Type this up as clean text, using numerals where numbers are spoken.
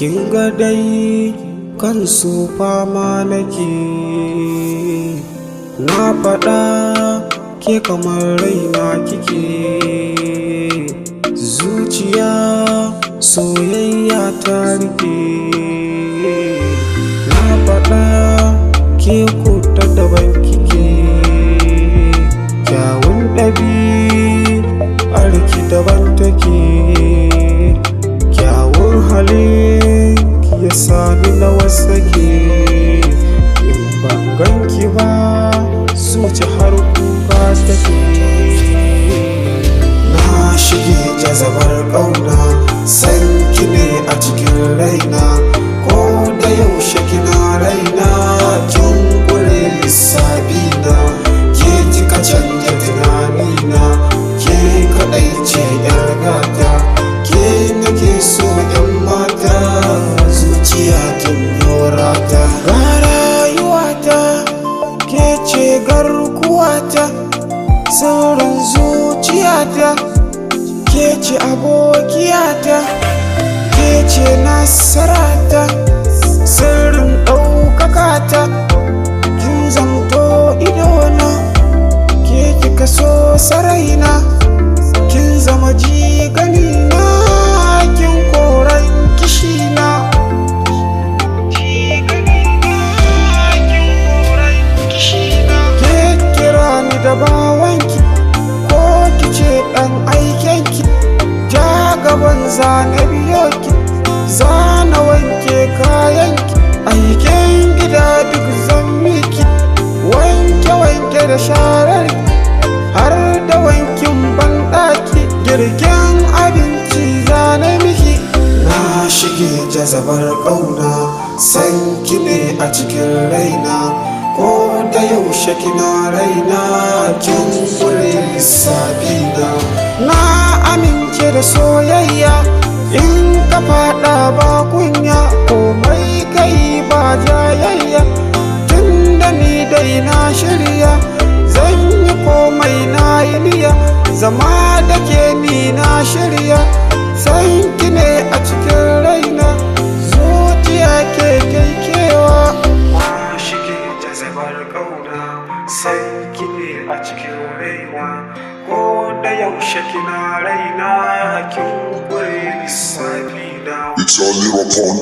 Kin ga dai kan su fama nake. Na faɗa, ke kamar raina kike. Zuciya soyayya ta rike. Na faɗa, ke ko ta daban kike. Kyawun ɗabi'arki daban take. Kyawun halin ki ya sani na wasake. In ban ganki ba, zuci har kuka take. Na shige jazabar ƙauna, san ki ne a cikin raina. Ko da yaushe kina raina, kin ƙure lissafi na. Ke kika canja tunanina, ke kaɗai ce 'yar gata. Ke nake so, 'yan mata, zuciya tun rata. Ga rayuwata, ke ce garkuwata, sirrin zuciyata, ke ce abokiyata, ke ce nasarata, sirrin ɗaukakata. Kin zamto idona, ke kika so saraina. Kin zama jiganina, kin koran kishina. Jiganina, kin koran kishina. Ke kira ni da bawanki, ko kice ɗan aikenki. Ja gaban zana biyo ki, zana wanke kayanki. Aikin gida duk zan miki, wanke wanke da sharar, har da wankin banɗaki. Girkin abinci zana miki. Na shige jazabar ƙauna, san ki ne a cikin raina. Ko da yaushe kina raina, kin ƙure lissafi na. Na amince da soyayya, in ka faɗa ba kunya, komai kai ba jayayya. Tunda ni dai na shirya, zan yi komai, na yi niyya zama da ke. Ni na shirya, san ki ne a cikin raina, zuciya ke kai kewa. Na shige jazabar ƙauna, san ki ne a cikin raina. Ko da yaushe kina raina, kin ƙure lissafi na. It's a little pun.